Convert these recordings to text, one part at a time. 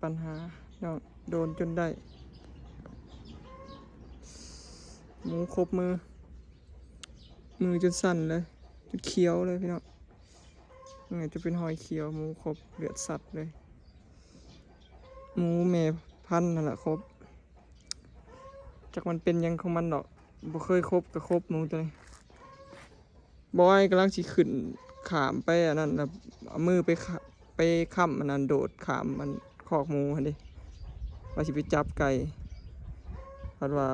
ປັນຫາເນາະ ໂດນຈົນໄດ້ ໝູຄົບມື ມືຈົນສັ່ນເລີຍ ຈົນຂຽວເລີຍພີ່ນ້ອງ. ອືມ ຈະເປັນຮອຍຂຽວ ໝູຄົບເລືອດສັດເລີຍ. ໝູແມ່ພັນນັ້ນລະຄົບ ຈັກມັນເປັນຫຍັງຂອງມັນດອກ ບໍ່ເຄີຍຄົບກະຄົບໝູໂຕນີ້. ບອຍກຳລັງຊິຂຶ້ນຂ້າມໄປອັນນັ້ນ ແລ້ວເອົາມືໄປ ໄປຄ້ຳອັນນັ້ນ ໂດດຂ້າມອັນຄອກໝູຫັ້ນເດ້ ວ່າຊິໄປຈັບໄກ່ ພັດວ່າ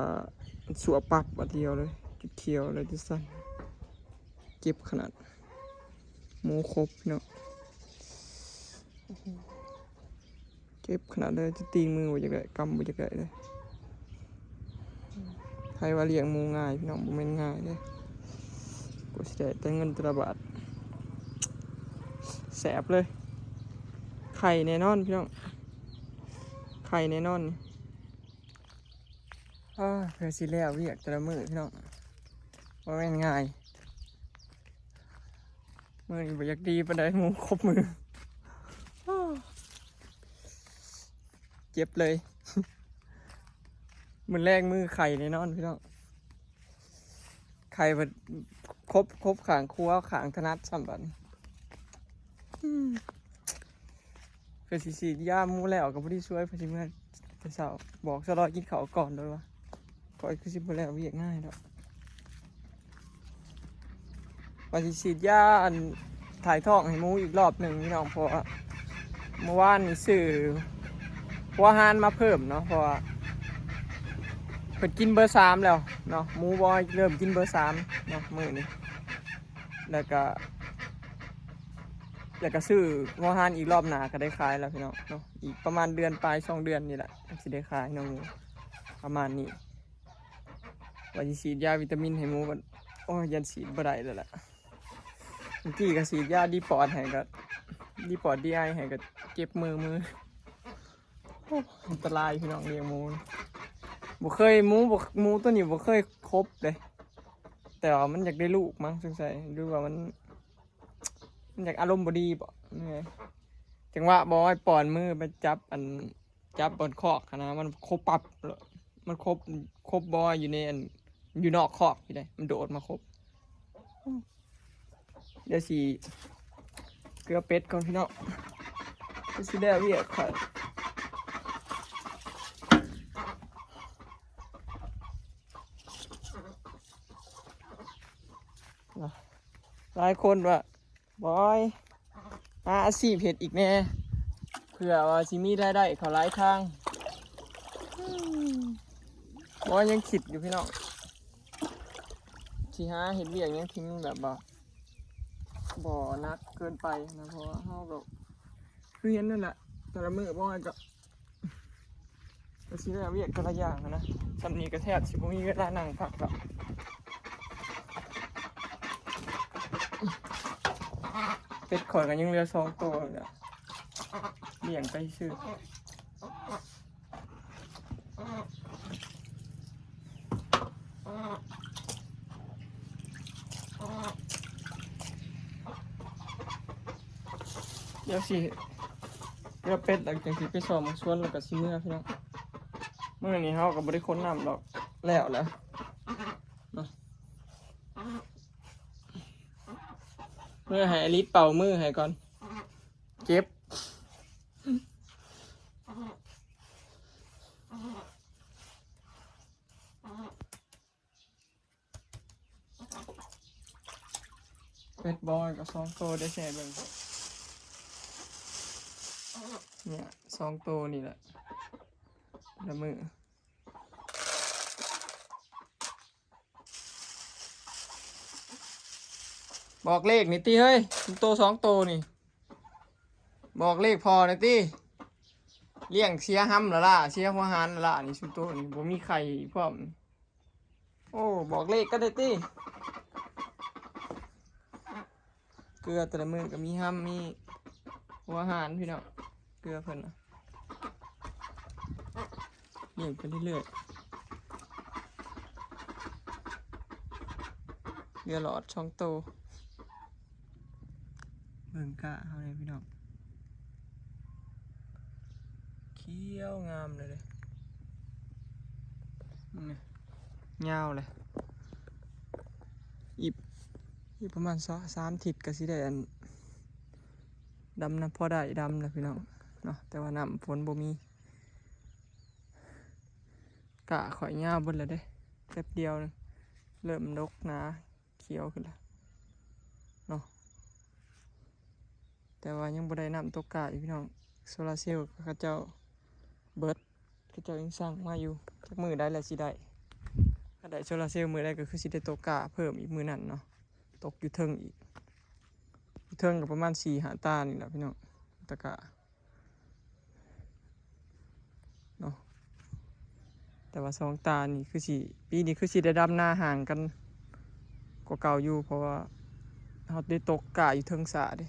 ມັນສວບປັບບາດດຽວເລີຍ ຈຸດຂຽວເລີຍ ຈຸດສັ່ນ ເຈັບຂະໜາດ. ໝູຄົບເນາະ ເຈັບຂະໜາດເລີຍ ຈະຕີມືບໍ່ຢາກໄດ້ ກຳບໍ່ຢາກໄດ້ເລີຍ. ໃຜວ່າລ້ຽງໝູງ່າຍພີ່ນ້ອງ ບໍ່ແມ່ນງ່າຍເດ້ ກວ່າຊິໄດ້ແຕ່ເງິນແຕ່ລະບາດ ແສບເລີຍ. ໄຂ່ແນ່ນອນພີ່ນ້ອງ ໄຂ່ແນ່ນອນ. ອາ ເພື່ອຊິແລ້ວວຽກແຕ່ລະມື້ພີ່ນ້ອງ ບໍ່ແມ່ນງ່າຍ. ມື້ນີ້ບໍ່ຢາກດີປານໃດ ໝູຄົບມື ເຈັບເລີຍ. ມື້ແລງມືໄຂ່ແນ່ນອນພີ່ນ້ອງ ໄຂ່ເບິດ ຄົບ ຄົບຂ້າງຂວາ ຂ້າງຖະໜັດຊ້ຳບາດນີ້. ອືມ ເພິ່ນຊິສີດຢາໝູແລ້ວກໍບໍ່ໄດ້ຊ່ວຍ ເພິ່ນຊິເມືອແຕ່ເຊົ້າ ບອກຊະລອຍກິນເຂົ້າກ່ອນໂດຍວ່າ ຂ້ອຍຄືຊິບໍ່ແລ້ວວຽກງ່າຍດອກ. ວ່າຊິສີດຢາອັນຖ່າຍທ້ອງໃຫ້ໝູອີກລອບໜຶ່ງພີ່ນ້ອງ ເພາະວ່າເມື່ອວານນີ້ຊື້ຫົວຫານມາເພີ່ມເນາະ ເພາະວ່າເພິ່ນກິນເບີສາມແລ້ວເນາະ ໝູບອຍເລີ່ມກິນເບີສາມເນາະມື້ນີ້. ແລ້ວກະ ແລ້ວກະຊື້ຫົວຫານອີກ ລອບໜ້າກະໄດ້ຂາຍແລ້ວພີ່ນ້ອງເນາະ ອີກປະມານເດືອນປາຍ ສອງເດືອນນີ້ແຫຼະ ຊິໄດ້ຂາຍເນາະ ປະມານນີ້. ວ່າຊິສີດຢາວິຕາມິນໃຫ້ໝູ ໂອ້ຍ ຢ້ານສີດບໍ່ໄດ້ແລ້ວລະ. ເມື່ອກີ້ກະສີດຢາດີປອດໃຫ້ ກະດີປອດດີໄອໃຫ້ ກະເຈັບມື ມື ໂອ້ ອັນຕະລາຍພີ່ນ້ອງ ລ້ຽງໝູ ບໍ່ເຄີຍ ໝູ ໝູໂຕນີ້ບໍ່ເຄີຍຄົບເດ້ ແຕ່ວ່າມັນຢາກໄດ້ລູກມັ້ງ ສົງໄສ ຫຼືວ່າມັນ ມັນຢາກອາລົມບໍ່ດີບໍ ຈັ່ງຫວະບອຍປ້ອນມືໄປຈັບອັນ ຈັບບ່ອນຄອກຫັ້ນນະ ມັນຄົບປັບ ມັນຄົບ ຄົບບອຍຢູ່ໃນອັນ ຢູ່ນອກຄອກພີ້ໃດ໋ ມັນໂດດມາຄົບ. ດຽວຊິເກືອເປັດກ່ອນພີ່ນ້ອງ ເພື່ອຊິແລ້ວວຽກຂ້ອຍ. ຫຼາຍຄົນວ່າ ບອຍ ຫາອາຊີບເຮັດອີກແດ່ ເພື່ອວ່າຊິມີລາຍໄດ້ເຂົ້າຫຼາຍທາງ. ບອຍຍັງຄິດຢູ່ພີ່ນ້ອງ ຊິຫາເຮັດວຽກຫຍັງທີ່ມັນແບບວ່າບໍ່ໜັກເກີນໄປນະ ເພາະວ່າເຮົາກໍຄືເຫັນນັ້ນແຫຼະ ແຕ່ລະມື້ບອຍກໍ ກໍຊິໄດ້ວຽກແຕ່ລະຢ່າງຫັ້ນນະ ຊ່ຳນີ້ກໍແທບຊິບໍ່ມີເວລານັ່ງພັກແລ້ວ. ເປັດຂ້ອຍກໍຍັງເຫຼືອສອງໂຕນີ້ແຫຼະ ລ້ຽງໄປຊື່. ດຽວຊິເກືອເປັດ ແລ້ວຈັ່ງຊິໄປຊອມສວນ ແລ້ວກໍຊິເມືອພີ່ນ້ອງ. ມື້ນີ້ເຮົາກໍບໍ່ໄດ້ຂົນນ້ຳດອກ ແລ້ວແຫຼະເນາະ ເມືອໃຫ້ອາລິດເປົ່າມືໃຫ້ກ່ອນ ເຈັບ. ເປັດບອຍກໍສອງໂຕໄດ້ແຊເບິ່ງ ເນີ້ຍ ສອງໂຕນີ້ແຫຼະ ລະມື້. ບອກເລກນີ້ຕິເຮີ້ຍ ຊຸມໂຕສອງໂຕນີ້ ບອກເລກພໍ່ແດ່ຕິ. ລ້ຽງເສຍຮຳລະລະ ເສຍຫົວຫານລະລະນີ້ ຊຸມໂຕນີ້ ບໍ່ມີໄຂ່ພ້ອມ. ໂອ້ ບອກເລກກັນແດ່ຕິ. ເກືອແຕ່ລະມື້ກໍມີຮຳ ມີຫົວຫານພີ່ນ້ອງ ເກືອເພິ່ນນະ ລ້ຽງໄປເລື້ອຍໆ. ເຫຼືອຫຼອດສອງໂຕ ເບິ່ງກ້າເຮົາແດ່ພີ່ນ້ອງ. ຂຽວງາມເລີຍເດ້ ນີ້ ຍາວເລີຍ ອີກ ອີກປະມານສອງ ສາມທິດກໍຊິໄດ້ອັນ ດຳນະ ພໍໄດ້ດຳແລ້ວພີ່ນ້ອງເນາະ ແຕ່ວ່ານ້ຳຝົນບໍ່ມີ ກ້າຂ້ອຍຍາວເບິດແລ້ວເດ້ ແປັບດຽວໜຶ່ງເລີ່ມດົກໜາ ຂຽວຂຶ້ນແລ້ວເນາະ ແຕ່ວ່າຍັງບໍ່ໄດ້ນ້ຳຕົກກ້າຢູ່ພີ່ນ້ອງ ໂຊລາເຊວເຂົາເຈົ້າເບິດ ເຂົາເຈົ້າຍັງສັ່ງມາຢູ່ ຈັກມື້ໃດແລ້ວຊິໄດ້ ຄັນໄດ້ໂຊລາເຊວມື້ໃດກໍຄືຊິໄດ້ຕົກກ້າເພີ່ມອີກມື້ນັ້ນເນາະ ຕົກຢູ່ເທິງອີກ ຢູ່ເທິງກໍປະມານສີ່ຫ້າຕານີ້ແຫຼະພີ່ນ້ອງ ຕະກ້າ ເນາະ ແຕ່ວ່າສອງຕານີ້ຄືຊິ ປີນີ້ຄືຊິໄດ້ດຳນາຫ່າງກັນກວ່າເກົ່າຢູ່ ເພາະວ່າເຮົາໄດ້ຕົກກ້າຢູ່ເທິງສາເດ້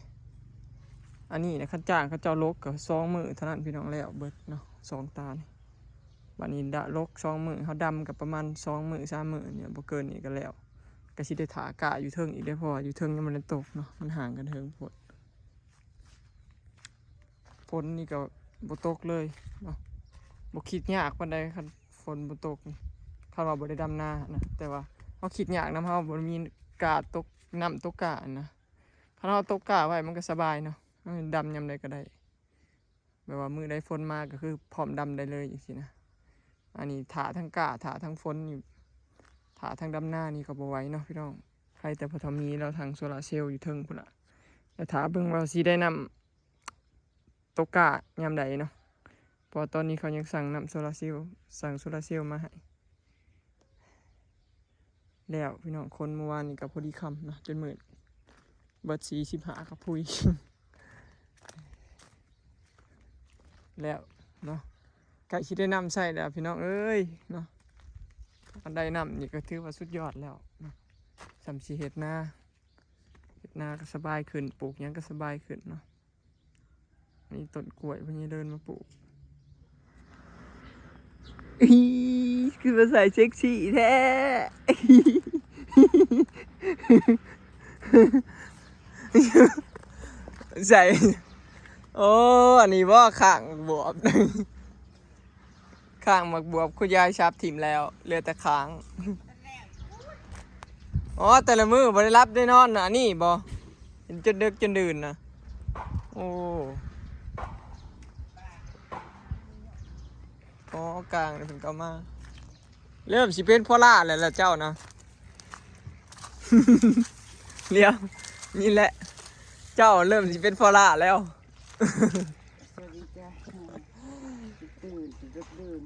ອັນນີ້ນະ ຄັນຈ້າງເຂົາເຈົ້າລົກກໍສອງມື້ເທົ່ານັ້ນພີ່ນ້ອງ ແລ້ວເບິດເນາະ ສອງຕານີ້ ບາດນີ້ດະລົກສອງມື້ ເຮົາດຳກໍປະມານສອງມື້ສາມມື້ນີ້ ບໍ່ເກີນນີ້ກໍແລ້ວ ກໍຊິໄດ້ຖ້າກ້າຢູ່ເທິງອີກເດ້ ເພາະວ່າຢູ່ເທິງຍັງບໍ່ໄດ້ຕົກເນາະ ມັນຫ່າງກັນເທິງໂພດ. ຝົນນີ້ກໍບໍ່ຕົກເລີຍເນາະ ບໍ່ຄິດຍາກປານໃດ ຄັນຝົນບໍ່ຕົກນີ້ ຄັນວ່າບໍ່ໄດ້ດຳນານະ ແຕ່ວ່າເຮົາຄິດຍາກນຳ ເຮົາບໍ່ມີກ້າຕົກ ນ້ຳຕົກກ້ານະ ຄັນເຮົາຕົກກ້າໄວ້ມັນກໍສະບາຍເນາະ ເຮົາດຳຍາມໃດກໍໄດ້ ແບບວ່າມື້ໃດຝົນມາກໍຄືພ້ອມດຳໄດ້ເລີຍຈັ່ງຊີ້ນະ ອັນນີ້ຖ້າທັງກ້າ ຖ້າທັງຝົນນີ້ ຖ້າທັງດຳນານີ້ກໍບໍ່ໄຫວເນາະພີ່ນ້ອງ ໃຜແຕ່ພໍ່ເຖົ້າມີລາວທັງໂຊລາເຊວຢູ່ເທິງພຸ້ນລະ ແລ້ວຖ້າເບິ່ງວ່າຊິໄດ້ນ້ຳຕົກກ້າຍາມໃດເນາະ ເພາະວ່າຕອນນີ້ເຂົາຍັງສັ່ງນ້ຳໂຊລາເຊວ ສັ່ງໂຊລາເຊວມາໃຫ້ ແລ້ວພີ່ນ້ອງ ຄົນເມື່ອວານນີ້ກໍພໍດີຄ່ຳເນາະ ຈົນມືດ ເບິດສີ່ສິບຫ້າກະພຸຍ ແລ້ວເນາະ ໃກ້ຊິໄດ້ນ້ຳໃຊ້ແລ້ວພີ່ນ້ອງເອີຍເນາະ ຄັນໄດ້ນ້ຳນີ້ກໍຖືວ່າສຸດຍອດແລ້ວເນາະ ສ່ຳຊິເຮັດນາ ເຮັດນາກໍສະບາຍຂຶ້ນ ປູກຫຍັງກໍສະບາຍຂຶ້ນເນາະ ອັນນີ້ຕົ້ນກ້ວຍພໍ່ໃຫຍ່ເດີນມາປູກ ອີ ຄືມາໃສ່ເຊັກຊີແທ້ ໃສ່ ໂອ້ ອັນນີ້ບໍ່ ຂ້າງບວບ ຂ້າງໝາກບວບ ຄຸນຍາຍສັບຖິ້ມແລ້ວ ເຫຼືອແຕ່ຄ້າງ ອໍ ແຕ່ລະມື້ບໍ່ໄດ້ຫຼັບໄດ້ນອນ ອັນນີ້ບໍ່ ເຫັນຈົນເດິກຈົນດື່ນນະ ໂອ້ ອໍ ກ້າງເພິ່ນກໍເອົາມາ ເລີ່ມຊິເປັນພໍ່ຫຼ້າແລ້ວລະເຈົ້ານະ ດຽວ ນີ້ແຫຼະ ເຈົ້າເລີ່ມຊິເປັນພໍ່ຫຼ້າແລ້ວ ສະຫວັດດີຈ້າ ຕື່ນ ຕື່ນ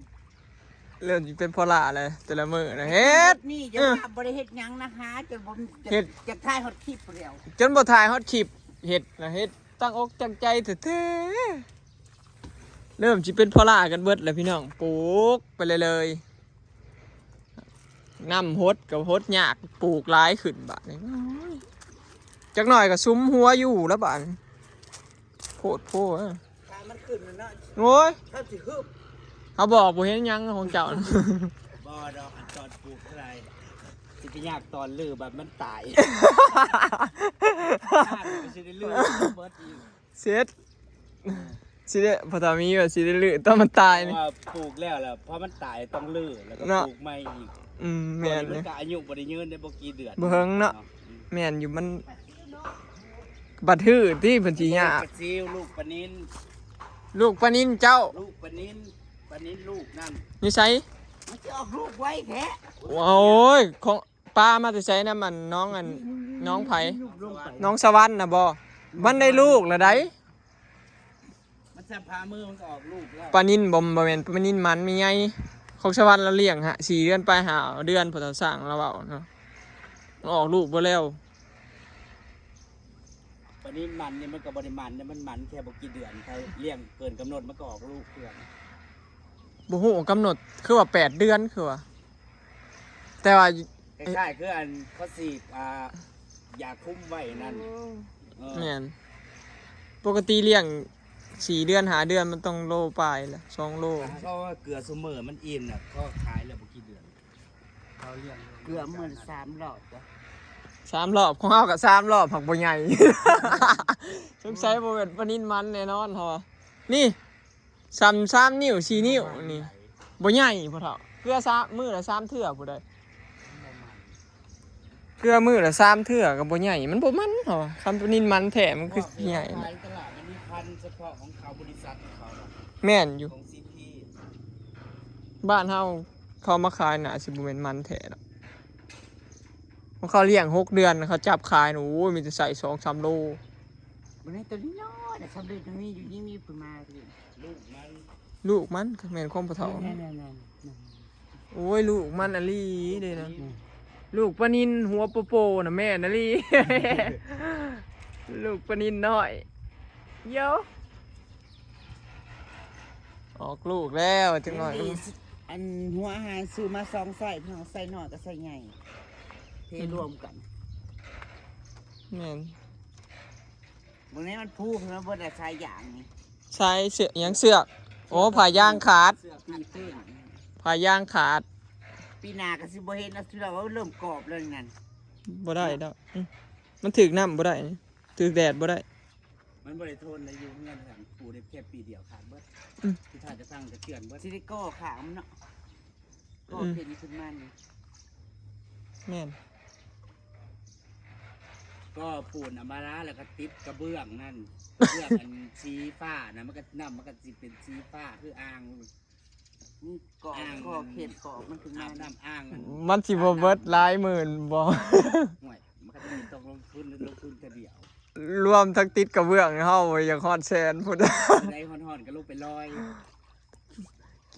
ເລີ່ມຊິເປັນພໍ່ຫຼ້າແລ້ວ ແຕ່ລະມື້ນະເຮັດ ນີ້ຈະ ເອີ ວ່າບໍ່ໄດ້ເຮັດຫຍັງນະ ຫາຈົນບໍ່ ເຮັດ ຈະຖ່າຍຮອດຄລິບແລ້ວ ຈົນບໍ່ຖ່າຍຮອດຄລິບ ເຮັດນະ ເຮັດຕັ້ງອົກຕັ້ງໃຈແທ້ໆ ເລີ່ມຊິເປັນພໍ່ຫຼ້າກັນເບິດແລ້ວພີ່ນ້ອງ ປູກໄປເລື້ອຍໆ ນ້ຳຫົດກໍຫົດຍາກ ປູກຫຼາຍຂຶ້ນບາດນີ້ ໂອ້ຍ ຈັກໜ້ອຍກໍສຸມຫົວຢູ່ແລ້ວບາດນີ້ ໂພດໂພ ຖ້າມັນຂຶ້ນແລ້ວເນາະ ໂອ້ຍ ຖ້າຊິຮຶບ ເຮົາບອກບໍ່ເຫັນຫຍັງຂອງເຈົ້າ ບໍ່ດອກ ອັນຕອນປູກເທົ່າໃດ ຊິໄປຍາກຕອນຮື້ ບັດມັນຕາຍ ຊິໄດ້ຮື້ເບິດອີກ ເສັດ ຊິໄດ້ ພໍ່ຕາມີວ່າຊິໄດ້ຮື້ຕອນມັນຕາຍນີ້ ເພາະວ່າປູກແລ້ວ ແລ້ວພໍມັນຕາຍຕ້ອງຮື້ ແລ້ວກໍ ເນາະ ປູກໃໝ່ອີກ ອືມ ແມ່ນ ມັນກໍອາຍຸບໍ່ໄດ້ຍືນໄດ້ບໍ່ກີ່ເດືອນ ບໍ່ເຖິງເນາະ ອືມ ແມ່ນຢູ່ ມັນບັດຮື້ຕິເພິ່ນຊິຍາກ ປາຊິວ ລູກປານິນ ລູກປານິນເຈົ້າ ລູກປານິນ ປານິນລູກນັ້ນ ຢູ່ໃສ ມັນຊິອອກລູກໄວແທ້ ໂອ້ຍ ຂອງ ປາມາແຕ່ໃສນຳ ອັນ ນ້ອງ ອັນ ນ້ອງໃຜ ນ້ອງສະຫວັນນະບໍ່ ມັນໄດ້ລູກແລ້ວໃດ ມັນສຳພາມືມັນກໍອອກລູກແລ້ວ ປານິນບໍ່ ບໍ່ແມ່ນປານິນມັນ ແມ່ໃຫຍ່ ຂອງສະຫວັນລາວລ້ຽງຫະ ສີ່ເດືອນປາຍ ຫ້າເດືອນ ພໍເຖົ້າຊ່າງລາວເວົ້າເນາະ ມັນອອກລູກເບິດແລ້ວ ປານິນມັນນີ້ມັນກໍບໍ່ໄດ້ມັນເດ້ ມັນມັນແຄ່ບໍ່ກີ່ເດືອນ ຖ້າລ້ຽງເກີນກຳນົດມັນກໍອອກລູກເທື່ອ ບໍ່ຮູ້ກຳນົດ ຄືວ່າແປດເດືອນ ຄືວ່າ ແຕ່ວ່າ ຄ້າຍໆຄືອັນເຂົາສີດ ອ່າ ຢາຄຸມໄວ້ນັ້ນ ເອີ ແມ່ນ ປົກກະຕິລ້ຽງສີ່ເດືອນ ຫ້າເດືອນ ມັນຕ້ອງໂລປາຍລະ ສອງໂລ ເຂົາວ່າເກືອຊຸມມື້ມັນອີ່ມນະ ເຂົາຂາຍແລ້ວບໍ່ກີ່ເດືອນ ເຂົາລ້ຽງ ເກືອມື້ລະສາມລອບ ສາມລອບ ຂອງເຮົາກໍສາມລອບ ຫາກບໍ່ໃຫຍ່ ສົງໄສບໍ່ແມ່ນປານິນມັນແນ່ນອນເຮົາວ່າ ນີ້ ສ່ຳສາມນິ້ວສີ່ນິ້ວນີ້ ບໍ່ໃຫຍ່ພໍ່ເຖົ້າ. ເກືອສາມ ມື້ລະສາມເທື່ອພຸ້ນໃດ໋. ເກືອມື້ລະສາມເທື່ອກໍບໍ່ໃຫຍ່ ມັນບໍ່ມັນເນາະ. ຄັນປານິນມັນແທ້ມັນຄືຊິໃຫຍ່. ຂາຍຕະຫຼາດ ມັນມີພັນສະເພາະຂອງເຂົາ ບໍລິສັດຂອງເຂົານະ. ແມ່ນຢູ່ ຂອງ ຊີ ພີ ບ້ານເຮົາເຂົາມາຂາຍໜ້າຊິບໍ່ແມ່ນມັນແທ້ດອກ. ເຂົາລ້ຽງຫົກເດືອນ ເຂົາຈັບຂາຍນະ ໂອ້ຍ ມີແຕ່ໃສ່ສອງສາມໂລ. ບໍ່ແມ່ນ ໂຕນ້ອຍໆນະ ສຳເລັດມັນມີຢູ່ ຍັງມີຜູ້ມາອີກ. ລູກມັນ ລູກມັນກໍແມ່ນຂອງພໍ່ເຖົ້າ. ແມ່ນໆໆໆ ໂອ້ຍ ລູກມັນອີ່ຫຼີເດ້ນະ. ອືມ ລູກປານິນຫົວໂປໂປນະ ແມ່ນອີ່ຫຼີ. ລູກປານິນນ້ອຍ ໂຢ ອອກລູກແລ້ວ ຈັກໜ້ອຍກໍ ອັນຫົວອາຫານຊື້ມາສອງໄສ້ ພີ່ນ້ອງ ໄສ້ນ້ອຍກັບໄສ້ໃຫຍ່ ເທ ອືມ ລວມກັນ. ແມ່ນ ເບິ່ງໃນມັນພູ ມັນເບິດລະ ສາຍຢາງນີ້ ສາຍເຊືອກ ຫຍັງ ເຊືອກ ໂອ້ ຜ້າຢາງຂາດ ເຊືອກ ຜ້າຢາງຂາດ. ປີໜ້າກໍຊິບໍ່ເຫັນແລ້ວ ຊິວ່າເລີ່ມກອບແລ້ວນັ້ນ ບໍ່ໄດ້ດອກ. ອືມ ມັນຖືກນ້ຳບໍ່ໄດ້ ຖືກແດດບໍ່ໄດ້. ມັນບໍ່ໄດ້ທົນແລ້ວ ຢູ່ເຮືອນຫັ້ນປູໄດ້ແຄ່ປີດຽວຂາດເບິດ. ອືມ ສຸດທ້າຍກະສັ່ງກະເຈື່ອນເບິດ ຊິໄດ້ກໍ່ຂ້າງມັນເນາະ. ກໍ ອືມ ເປັນຂຶ້ນມານີ້ ແມ່ນ ກໍປູນອຳມາລາ ແລ້ວກໍຕິດກະເບື້ອງນັ້ນ ກະເບື້ອງອັນສີຟ້ານະ ມັນກໍ ນ້ຳມັນກໍຊິເປັນສີຟ້າຄືອ່າງ. ອືມ ກໍ ອ່າງ ກໍເຂດກໍມັນຂຶ້ນມາ ອາບນ້ຳອ່າງນັ້ນ ມັນຊິບໍ່ເບິດຫຼາຍໝື່ນບໍ່? ໂອ້ຍ ມັນກໍຕ້ອງລົງທຶນ ລົງທຶນເທື່ອດຽວ ລວມທັງຕິດກະເບື້ອງເຮົາ ຢາກຮອດແສນພຸ້ນ ໄດ້ຮ້ອນໆກໍລົງໄປລອຍ.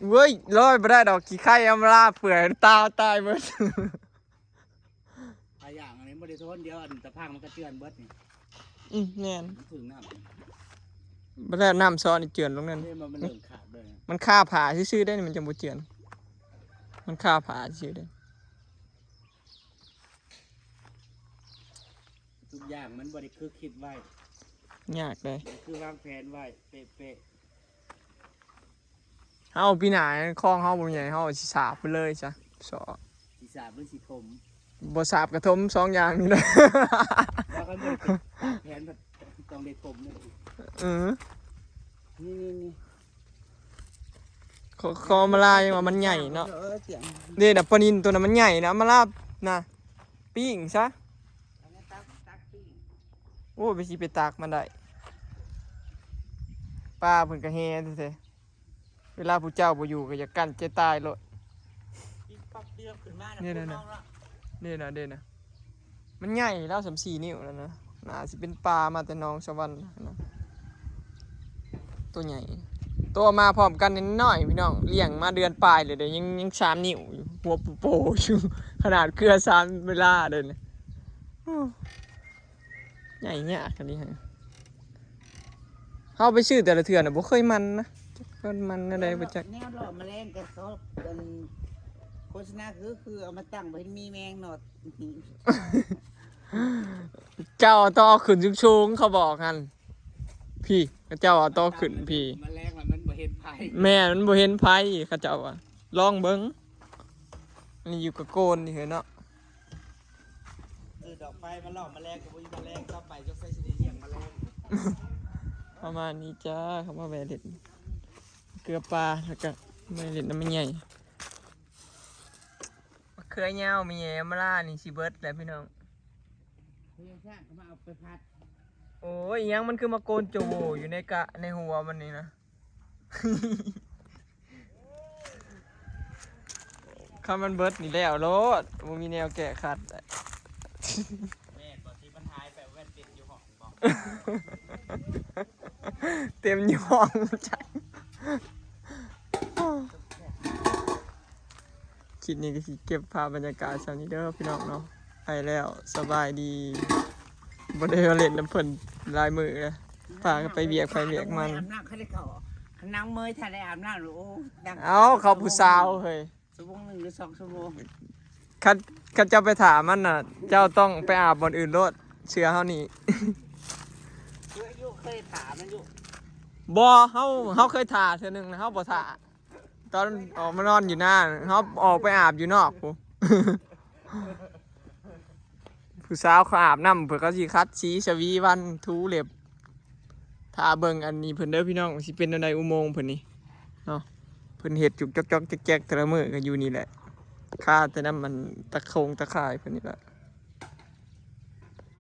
ເວີ້ຍ ລອຍບໍ່ໄດ້ດອກ ຂີ້ໄຂ່ອຳມາລາເປື່ອຍ ຕາວຕາຍເບິດ. ຫຼາຍຢ່າງອັນນີ້ບໍ່ໄດ້ທົນ ດຽວອັນຕະພັງມັນກະເຈື່ອນເບິດນີ້. ອືມ ແມ່ນ ມັນຖືກນ້ຳ ບໍ່ໄດ້ ນ້ຳຊອນີ້ເຈື່ອນລົງນັ້ນ ເດ້ ມັນ ມັນເລີ່ມຂາດເລີຍ ມັນຄາຜ້າຊື່ໆເດ້ ມັນຈັ່ງບໍ່ເຈື່ອນ ມັນຄາຜ້າຊື່ໆເດ້. ທຸກຢ່າງມັນບໍ່ໄດ້ຄືຄິດໄວ້ ຍາກເດ້ ບໍ່ໄດ້ຄືວາງແຜນໄວ້ເປະໆ. ເຮົາປີໜ້າຄອງເຮົາບໍ່ໃຫຍ່ ເຮົາຊິສາບໄປເລີຍຊະ ເຊາະ ຊິສາບຫຼືຊິຖົມ? ບໍ່ສາບກະຖົມ ສອງຢ່າງນີ້ແຫຼະ. ວ່າຄັນບໍ່ໄດ້ເປັນຕາມແຜນ ຕ້ອງໄດ້ຖົມເລີຍ. ເອີ ນີ້ໆໆ ຂໍ ຂໍມາລາຍວ່າມັນໃຫຍ່ເນາະ. ເອີ ເອີ ເດ້ນະ ປານິນໂຕນັ້ນມັນໃຫຍ່ນະ ມາລາບນະ ປີ້ງຊະ. ໂອ້ຍ ໄປຊິໄປຕັກມັນໄດ້ ປາເພິ່ນກະແຮ່ແທ້ໆ. ເວລາຜູ້ເຈົ້າບໍ່ຢູ່ກໍຢາກກັ້ນໃຈຕາຍໂລດ. ນີ້ນະ ນີ້ນະ ນີ້ນະ ມັນໃຫຍ່ແລ້ວ ສາມສີ່ນິ້ວແລ້ວນະ ໜ້າຊິເປັນປາມາແຕ່ໜອງສະຫວັນນະ ໂຕໃຫຍ່. ໂຕມາພ້ອມກັນນ້ອຍໆ ພີ່ນ້ອງ ລ້ຽງມາເດືອນປາຍແລ້ວເດ້ ຍັງ ຍັງສາມນິ້ວຢູ່ ຫົວໂປໆຢູ່ ຂະໜາດເກືອສາມເວລາເດ້ນະ. ໂອ້ ໃຫຍ່ຍາກອີ່ຫຼີຫັ້ນ. ເຮົາໄປຊື້ແຕ່ລະເທື່ອນະ ບໍ່ເຄີຍມັນນະ ຈັກມັນແນວໃດບໍ່ຈັກ. ແນວຫຼໍ່ມະແລງກະຊອບ ອັນ ໂຄສະນາຄື ຄືເອົາມາຕັ້ງບໍ່ເຫັນມີແມງເນາະ. ເຈົ້າຕ້ອງເອົາຂຶ້ນສູງໆ ເຂົາບອກຫັ້ນ ພີ້ ເຈົ້າເອົາຕໍ່ຂຶ້ນພີ້. ມະແລງລະມັນບໍ່ເຫັນໄຟ. ແມ່ນ ມັນບໍ່ເຫັນໄຟ ເຂົາເຈົ້າວ່າ ລອງເບິ່ງ. ອັນນີ້ຢູ່ກະໂກນນີ້ເຫັນເນາະ. ເອີ ດອກໄຟມາຫຼໍ່ມະແລງກໍບໍ່ມີມະແລງ ຕໍ່ໄປສົງໄສຊິໄດ້ລ້ຽງມະແລງ. ປະມານນີ້ຈ້າ ເຂົ້າມາແວ່ຫຼິ້ນເກືອປາ ແລ້ວກະມາຫຼິ້ນນຳແມ່ໃຫຍ່. ມະເຂືອຍາວແມ່ໃຫຍ່ອຳມາລານີ້ຊິເບິດແລ້ວພີ່ນ້ອງ. ໂອ້ຍ ອີ່ຫຍັງມັນຄືມາໂກນໂຈໂຫວຢູ່ໃນກະ ໃນຫົວມັນນີ້ນະ. ຄັນມັນເບິດນີ້ແລ້ວໂລດ ບໍ່ມີແນວແກ້ຂັດ. ແມ່ນບໍ່ ທີ່ມັນຫາຍໄປ ແວ່ນເຕັມຢູ່ຫ້ອງບໍ່? ເຕັມຢູ່ຫ້ອງຈັກ. ຄລິບນີ້ກໍຊິເກັບພາບບັນຍາກາດສ່ຳນີ້ເດີພີ່ນ້ອງເນາະ. ໄປແລ້ວ ສະບາຍດີ. ບໍ່ໄດ້ມາຫຼິ້ນນຳເພິ່ນຫຼາຍມື້ແລ້ວ ພາກັນໄປວຽກໃຜວຽກມັນ. ອາບນ້ຳ ຄັນໄດ້ເຂົ້າ ຄັນນາງເມຍຖ້າໄດ້ອາບນ້ຳ ໂອ້ ເອົ້າ ເຂົາຜູ້ສາວເຮີ້ຍ. ຊົ່ວໂມງໜຶ່ງຫຼືສອງຊົ່ວໂມງ. ຄັນ ຄັນເຈົ້າໄປຖ້າມັນນະ ເຈົ້າຕ້ອງໄປອາບບ່ອນອື່ນໂລດ ເຊື່ອເຮົານີ້. ເຄີຍຢູ່ ເຄີຍຖ້າມັນຢູ່. ບໍ່ ເຮົາ ເຮົາເຄີຍຖ້າເທື່ອໜຶ່ງ ເຮົາບໍ່ຖ້າ. ຕອນອອກມານອນຢູ່ນາ ເຮົາອອກໄປອາບຢູ່ນອກພຸ້ນ. ຜູ້ສາວເຂົາອາບນ້ຳ ເພິ່ນກໍຊິຂັດສີ ສະຫວີວັນ ຖູເລັບ. ຖ້າເບິ່ງອັນນີ້ເພິ່ນເດີພີ່ນ້ອງ ຊິເປັນແນວໃດອຸໂມງເພິ່ນນີ້. ເນາະ ເພິ່ນເຮັດຈຸກຈອກໆແຈກໆແຕ່ລະມື້ກໍຢູ່ນີ້ແຫຼະ ຄາແຕ່ນຳອັນຕະໂຄງຕະຂ່າຍເພິ່ນນີ້ແຫຼະ.